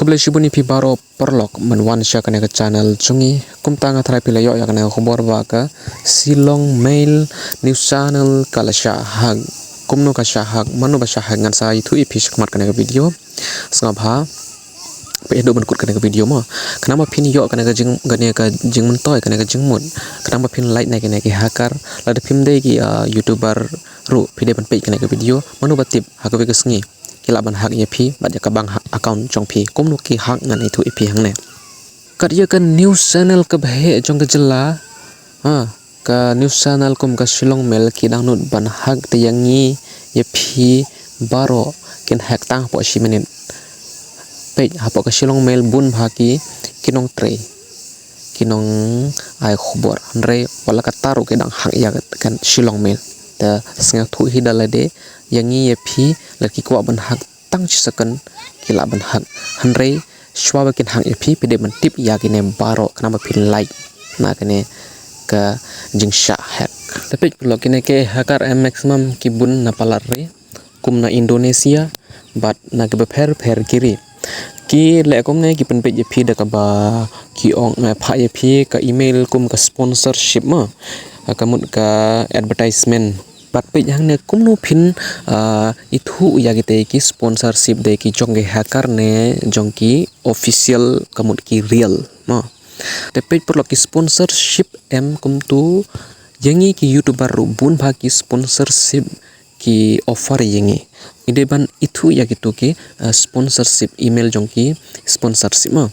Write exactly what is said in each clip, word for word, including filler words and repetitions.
Khublei shibun ïa phi baroh paralok ban wan sha kane ka channel jong ngi. Kumta nga tharai phi la ïoh ïa kane ka khubor ba ka Shillong Mail News Channel ka la shah hack. Kumno ka shah hack, mano ba shah hack, ngan sa ïathuh ïa phi shakhmat kane ka video. Sngap ha. Peit haduh ban kut kane ka video mo. Khnang ba phin ïoh kane ka jing, kane ka jingmyntoi, kane ka jingmut. Khnang ba phin lait na kine ki hacker. Lada phim dei ki, ah, YouTuber ruh, phi dei ban peit kane ka video. Mano ba tip ha kawei ka sngi ki lah ban hack ïa phi bad ïa ka bank ha-, account jong phi. Kumno ki hack ngan ïathuh ïa phi hangne. Kat ïa ka news channel kaba heh jong ka jylla, ha, ka news channel kum ka Shillong Mail ki dang nud ban hack, te ïa ngi ïa phi baroh kin hack tang hapoh shi minit. Peit hapoh ka Shillong Mail bun bha ki, ki nongtrei, ki nongai khubor, hynrei wat la katta ruh ki dang hack ïa ka Shillong Mail. Te sngewthuh hi da lade, ïa ngi ïa phi lada ki kwah ban hack tang shi second ki lah ban hack. Hynrei shuwa ba kin hack ïa phi, phi dei ban tip ïa kine baroh khnang ba phin lait na kane ka jingshah hack. Te peit paralok, kine ki hacker em maximum ki bun na palat ri, kum na Indonesia bad na kiba pher pher ki ri. Ki leh kumne, ki pynbeit ïa phi da kaba ki ong, eh, phah ïa phi ka email kum ka sponsorship mo, ka mut ka advertisement. Bad peit hangne kumno phin, ah, ithuh ïa kite ki sponsorship, dei ki jong ki hacker ne jong ki official, ka mut ki real mo. Te peit paralok, ki sponsorship em kumtu, ïa ngi ki YouTuber ruh bun bha ki sponsorship ki offer ïa ngi. Ngi dei ban ithuh ïa kitu ki, ah, sponsorship, email jong ki sponsorship mo.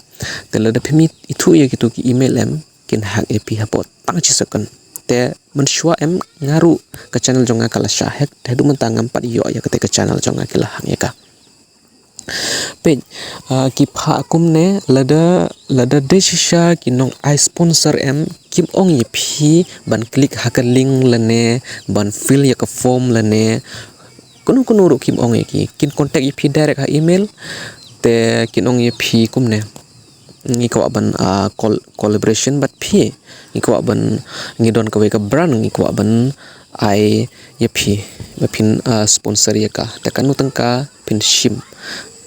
Te lada phim ithuh ïa kitu ki email em, kin hack ïa phi hapoh tang shi second. Te mynshuwa em nga ruh ka channel jong nga ka la shah hack, te haduh mynta ngam pat ïoh ïa kata ka channel jong nga ki la hack ïa ka. Peit, ah, ki phah kumne, lada, lada dei shisha ki nongai sponsor em, kim ong ïa phi ban click ha ka link lane ban fill ïa ka form lane kano kano ruh kim ong ïa ki. Kin contact ïa phi direct ha email, te kin ong ïa phi kumne, ngi kwah ban, ah, col-, collaboration bad phi, ngi kwah ban, ngi don kawei ka brand, ngi kwah ban ai ïa phi ba phin, ah, sponsor ïa ka, te kano tyngka phin shim.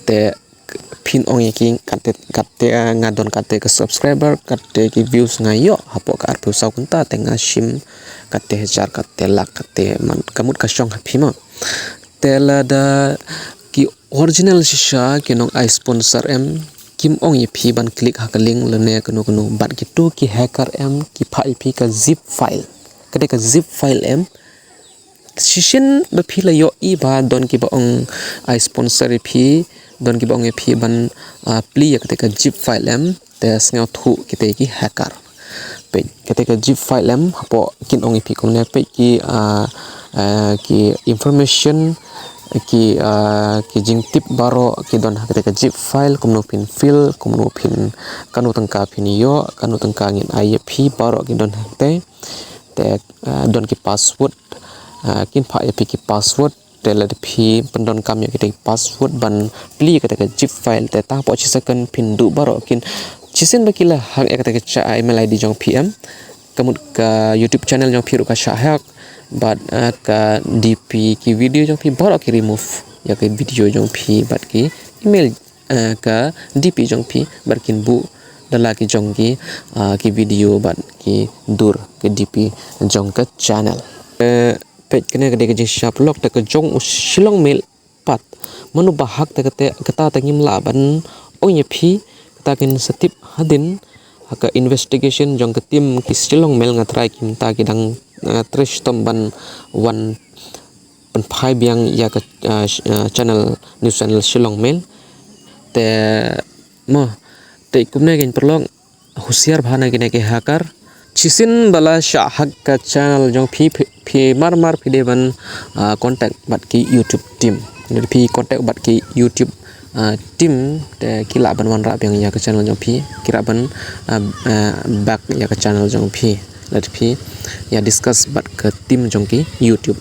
Te phin ong ïa ki, kate, kate, ah, nga don kate ka subscriber, kate ki views nga ïoh hapoh ka arphew saw kynta, te nga shim kate hajar, kate lak, kate man, ka mut ka shong ha phi mo. Te lada ki original shisha ki nongai sponsor em, kim ong ïa phi ban click ha ka link lane kano kano, bad kitu ki hacker em ki phah ïa phi ka zip file. Kata ka zip file em, shisien ba phi la ïohi ba don kiba ong ai sponsor ïa phi, don kiba ong ïa phi ban, ah, plie ïa kata ka zip file em, te sngewthuh kita ki hacker. Peit, kata ka zip file em, hapoh kin ong ïa phi kumne, peit ki, ah, ah, ki information, ki, ah, ki jingtip baroh ki don ha kata ka zip file, kumno phin fill, kumno phin, kano tyngka phin ïoh, kano tyngka ngin ai ïa phi, baroh ki don ha kata. Te, ah, don ki password, ah, kin phah ïa phi ki password, te lada phi pyndonkam ïa kita ki password ban plie kata ka zip file, te tang hapoh shi second phin duh baroh kin. Shisien ba ki la hack ïa kata ka cha-, email I D jong phi em, ka mut ka YouTube channel jong phi ruh ka shah hack, bad, ah, ka D P ki video jong phi baroh ki remove ïa ki video jong phi bad ki email, ah, ka D P jong phi, bad kin buh da la ki jong ki, ah, ki video bad ki dur ki D P jong ka channel. Eh, peit, kane ka dei ka jingshisha paralok, te ka jong u Shillong Mail pat, mano ba hack te kata, kata te ngim lah ban ong ïa phi, kata kin sa tip hadien ha ka investigation jong ka team ki Shillong Mail. Nga tharai ki mynta ki dang, ah, trei shitom ban wan pynphai biang ïa ka, ah, sh-, ah, channel, news channel Shillong Mail. Te mo, te kumne kein paralok, husiar bha na kine ki hacker. Shisien ba la shah hack ka channel jong phi, phi, phi mar mar phi dei ban, ah, contact bad ki YouTube team. Lada phi contact bad ki YouTube, ah, team, te ki lah ban wanrah biang ïa ka channel jong phi, ki lah ban, ah, ah, back ïa ka channel jong phi. Lada phi ïa discuss bad ka team jong ki YouTube.